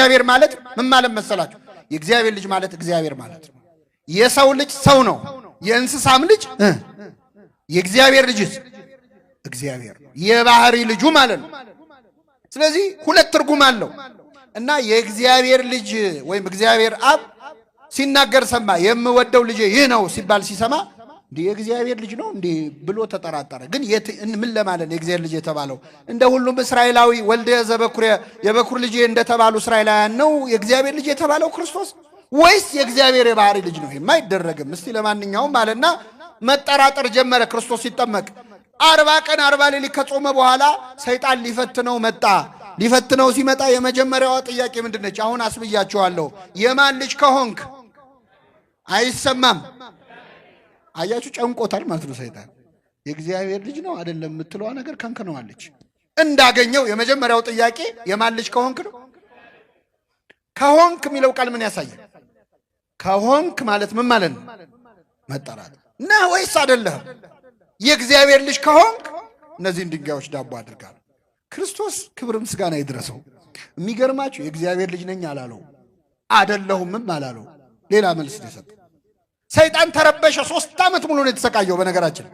እግዚአብሔር ማለት ምን ማለት መሰላችሁ? የእግዚአብሔር ልጅ ማለት እግዚአብሔር ማለት ነው። የሰው ልጅ ሰው ነው። የእንስሳም ልጅ የእግዚአብሔር ልጅስ እግዚአብሔር ነው። የባህሪ ልጁ ማለት ነው። ስለዚህ ሁለት ትርጉም አለው እና የእግዚአብሔር ልጅ ወይም እግዚአብሔር አብ ሲናገር ሰማ። የምወደው ልጄ ይህ ነው ሲባል ሲሰማ እንዲህ የእግዚአብሔር ልጅ ነው እንዲህ ብሎ ተጠራጠረ። ግን ምን ለማለት ነው የእግዚአብሔር ልጅ የተባለው? እንደ ሁሉም እስራኤላዊ ወልደ ዘበኩር የበኩር ልጄ እንደተባሉ እስራኤላውያን ነው የእግዚአብሔር ልጅ የተባለው ክርስቶስ ወይስ የእግዚአብሔር የባህሪ ልጅ ነው? ይሄማ አይደረግም። እስቲ ለማንኛውም ማለትና መጠራጠር ጀመረ። ክርስቶስ ሲጠመቅ 40 ቀን 40 ሌሊት ከጾመ በኋላ ሰይጣን ሊፈትነው መጣ። ሊፈትነው ሲመጣ የመጀመሪያዋ ጥያቄ ምንድን ነች? አሁን አስብያችኋለሁ። የማን ልጅ ከሆንክ አይሰማም። አያችሁ፣ ጨንቆታል ማለት ነው። ሰይጣን የእግዚአብሔር ልጅ ነው አይደለም የምትለዋ ነገር ከንክነዋለች። እንዳገኘው የመጀመሪያው ጥያቄ የማን ልጅ ከሆንክ ነው። ከሆንክ የሚለው ቃል ምን ያሳያል? ከሆንክ ማለት ምን ማለት ነው? መጠራት ነህ ወይስ አይደለህም? የእግዚአብሔር ልጅ ከሆንክ እነዚህን ድንጋዮች ዳቦ አድርጋል። ክርስቶስ ክብር ምስጋና ይድረሰው። የሚገርማችሁ የእግዚአብሔር ልጅ ነኝ አላለው፣ አደለሁምም አላለው። ሌላ መልስ ነው የሰጠው። ሰይጣን ተረበሸ። 3 ዓመት ሙሉ ነው የተሰቃየው። በነገራችን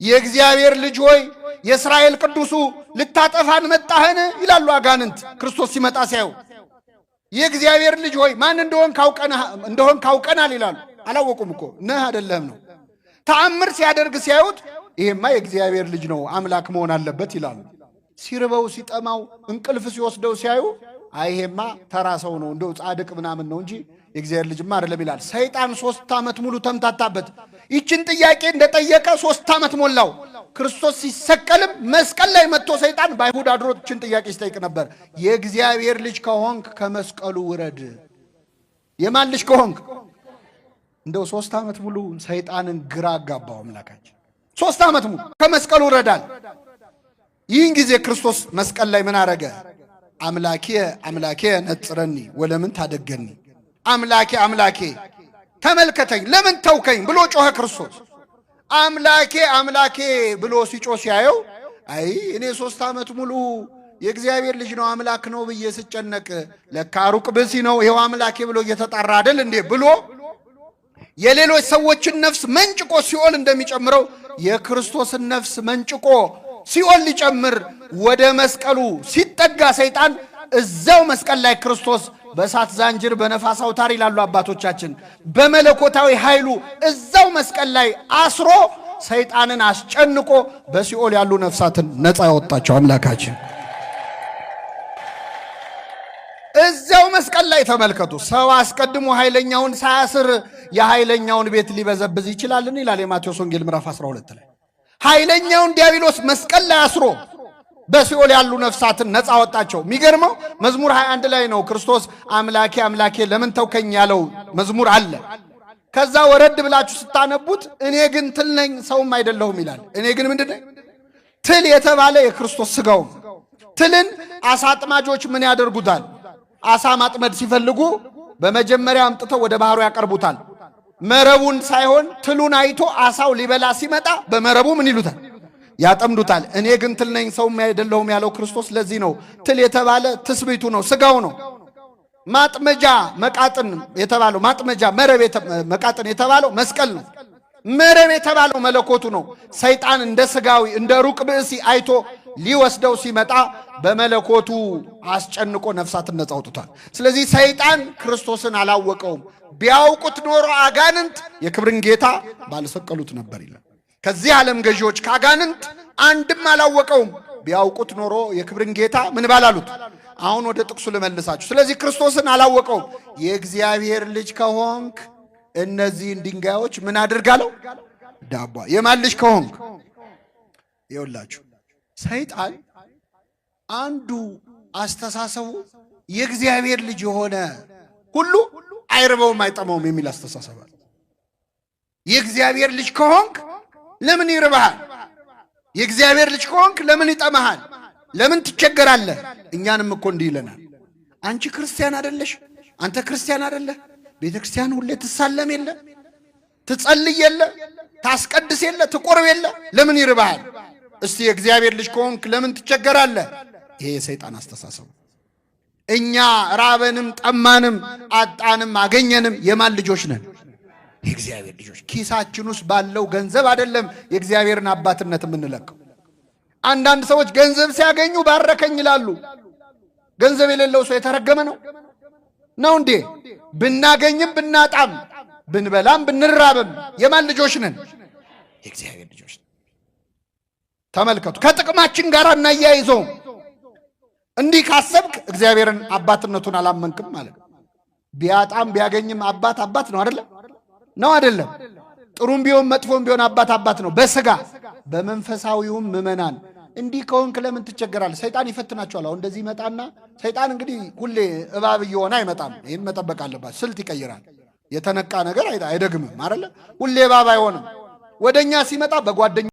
የእግዚአብሔር ልጅ ሆይ የእስራኤል ቅዱሱ ልታጠፋን መጣህን? ይላሉ አጋንንት ክርስቶስ ሲመጣ ሲያዩ። የእግዚአብሔር ልጅ ሆይ ማን እንደሆን ካውቀናል ይላሉ። አላወቁም እኮ ነህ አይደለህም ነው። ተአምር ሲያደርግ ሲያዩት ይሄማ የእግዚአብሔር ልጅ ነው አምላክ መሆን አለበት ይላሉ። ሲርበው ሲጠማው እንቅልፍ ሲወስደው ሲያዩ አይ ይሄማ ተራ ሰው ነው እንደው ጻድቅ ምናምን ነው እንጂ የእግዚአብሔር ልጅማ አይደለም ይላል። ሰይጣን 3 ዓመት ሙሉ ተምታታበት። ይችን ጥያቄ እንደጠየቀ 3 ዓመት ሞላው። ክርስቶስ ሲሰቀልም መስቀል ላይ መጥቶ ሰይጣን በአይሁድ አድሮ ይችን ጥያቄ ሲጠይቅ ነበር። የእግዚአብሔር ልጅ ከሆንክ ከመስቀሉ ውረድ። የማን ልጅ ከሆንክ? እንደው 3 ዓመት ሙሉ ሰይጣንን ግራ አጋባው አምላካችን። 3 ዓመት ሙሉ ከመስቀሉ ውረዳል። ይህን ጊዜ ክርስቶስ መስቀል ላይ ምን አረገ? አምላኬ አምላኬ ነጽረኒ ወለምን ታደገኒ፣ አምላኬ አምላኬ ተመልከተኝ ለምን ተውከኝ ብሎ ጮኸ ክርስቶስ። አምላኬ አምላኬ ብሎ ሲጮህ ሲያየው አይ እኔ 3 ዓመት ሙሉ የእግዚአብሔር ልጅ ነው አምላክ ነው ብዬ ስጨነቅ ለካ ሩቅ ብእሲ ነው ይኸው አምላኬ ብሎ እየተጣራ አይደል እንዴ ብሎ የሌሎች ሰዎችን ነፍስ መንጭቆ ሲኦል እንደሚጨምረው የክርስቶስን ነፍስ መንጭቆ ሲኦል ሊጨምር ወደ መስቀሉ ሲጠጋ ሰይጣን እዛው መስቀል ላይ ክርስቶስ በእሳት ዛንጅር በነፋስ አውታር ይላሉ አባቶቻችን፣ በመለኮታዊ ኃይሉ እዛው መስቀል ላይ አስሮ ሰይጣንን አስጨንቆ በሲኦል ያሉ ነፍሳትን ነፃ ያወጣቸው አምላካችን እዚያው መስቀል ላይ ተመልከቱ። ሰው አስቀድሞ ኃይለኛውን ሳያስር የኃይለኛውን ቤት ሊበዘብዝ ይችላልን? ይላል የማቴዎስ ወንጌል ምዕራፍ 12 ላይ። ኃይለኛውን ዲያብሎስ መስቀል ላይ አስሮ በሲኦል ያሉ ነፍሳትን ነፃ አወጣቸው። የሚገርመው መዝሙር 21 ላይ ነው ክርስቶስ አምላኬ አምላኬ ለምን ተውከኝ ያለው መዝሙር አለ። ከዛ ወረድ ብላችሁ ስታነቡት እኔ ግን ትል ነኝ ሰውም አይደለሁም ይላል። እኔ ግን ምንድን ነኝ? ትል የተባለ የክርስቶስ ስጋው። ትልን አሳ አጥማጆች ምን ያደርጉታል? አሳ ማጥመድ ሲፈልጉ በመጀመሪያ አምጥተው ወደ ባህሩ ያቀርቡታል። መረቡን ሳይሆን ትሉን አይቶ አሳው ሊበላ ሲመጣ በመረቡ ምን ይሉታል? ያጠምዱታል። እኔ ግን ትል ነኝ ሰውም አይደለሁም ያለው ክርስቶስ ለዚህ ነው። ትል የተባለ ትስብእቱ ነው፣ ስጋው ነው። ማጥመጃ መቃጥን የተባለው ማጥመጃ መረብ መቃጥን የተባለው መስቀል ነው። መረብ የተባለው መለኮቱ ነው። ሰይጣን እንደ ስጋዊ እንደ ሩቅ ብእሲ አይቶ ሊወስደው ሲመጣ በመለኮቱ አስጨንቆ ነፍሳትን ነፃ አውጥቷል። ስለዚህ ሰይጣን ክርስቶስን አላወቀውም። ቢያውቁት ኖሮ አጋንንት የክብርን ጌታ ባልሰቀሉት ነበር ይላል። ከዚህ ዓለም ገዢዎች ከአጋንንት አንድም አላወቀውም። ቢያውቁት ኖሮ የክብርን ጌታ ምን ባላሉት። አሁን ወደ ጥቅሱ ልመልሳችሁ። ስለዚህ ክርስቶስን አላወቀውም። የእግዚአብሔር ልጅ ከሆንክ እነዚህን ድንጋዮች ምን አድርጋለሁ? ዳቧ። የማን ልጅ ከሆንክ? ይኸውላችሁ ሰይጣን አንዱ አስተሳሰቡ የእግዚአብሔር ልጅ የሆነ ሁሉ አይርበውም አይጠማውም የሚል አስተሳሰብ አለ። የእግዚአብሔር ልጅ ከሆንክ ለምን ይርብሃል? የእግዚአብሔር ልጅ ከሆንክ ለምን ይጠማሃል? ለምን ትቸገራለህ? እኛንም እኮ እንዲህ ይለናል። አንቺ ክርስቲያን አደለሽ? አንተ ክርስቲያን አደለህ? ቤተ ክርስቲያን ሁሌ ትሳለም የለ፣ ትጸልይ የለ፣ ታስቀድስ የለ፣ ትቆርብ የለ፣ ለምን ይርብሃል? እስቲ የእግዚአብሔር ልጅ ከሆንክ ለምን ትቸገራለህ? ይሄ የሰይጣን አስተሳሰቡ። እኛ ራበንም ጠማንም አጣንም አገኘንም የማን ልጆች ነን? የእግዚአብሔር ልጆች። ኪሳችን ውስጥ ባለው ገንዘብ አይደለም የእግዚአብሔርን አባትነት የምንለካው። አንዳንድ ሰዎች ገንዘብ ሲያገኙ ባረከኝ ይላሉ። ገንዘብ የሌለው ሰው የተረገመ ነው ነው እንዴ? ብናገኝም ብናጣም ብንበላም ብንራብም የማን ልጆች ነን? የእግዚአብሔር ልጆች ነን። ተመልከቱ፣ ከጥቅማችን ጋር እናያይዘውም። እንዲህ ካሰብክ እግዚአብሔርን አባትነቱን አላመንክም ማለት ነው። ቢያጣም ቢያገኝም አባት አባት ነው አይደለም? ነው አይደለም? ጥሩም ቢሆን መጥፎም ቢሆን አባት አባት ነው በስጋ በመንፈሳዊውም ምዕመናን እንዲህ ከሆንክ ለምን ትቸገራለህ? ሰይጣን ይፈትናቸዋል። አሁን እንደዚህ ይመጣና ሰይጣን እንግዲህ ሁሌ እባብ እየሆነ አይመጣም። ይህን መጠበቅ አለባቸው። ስልት ይቀይራል። የተነቃ ነገር አይደግምም አይደለ? ሁሌ እባብ አይሆንም። ወደኛ ሲመጣ በጓደኛ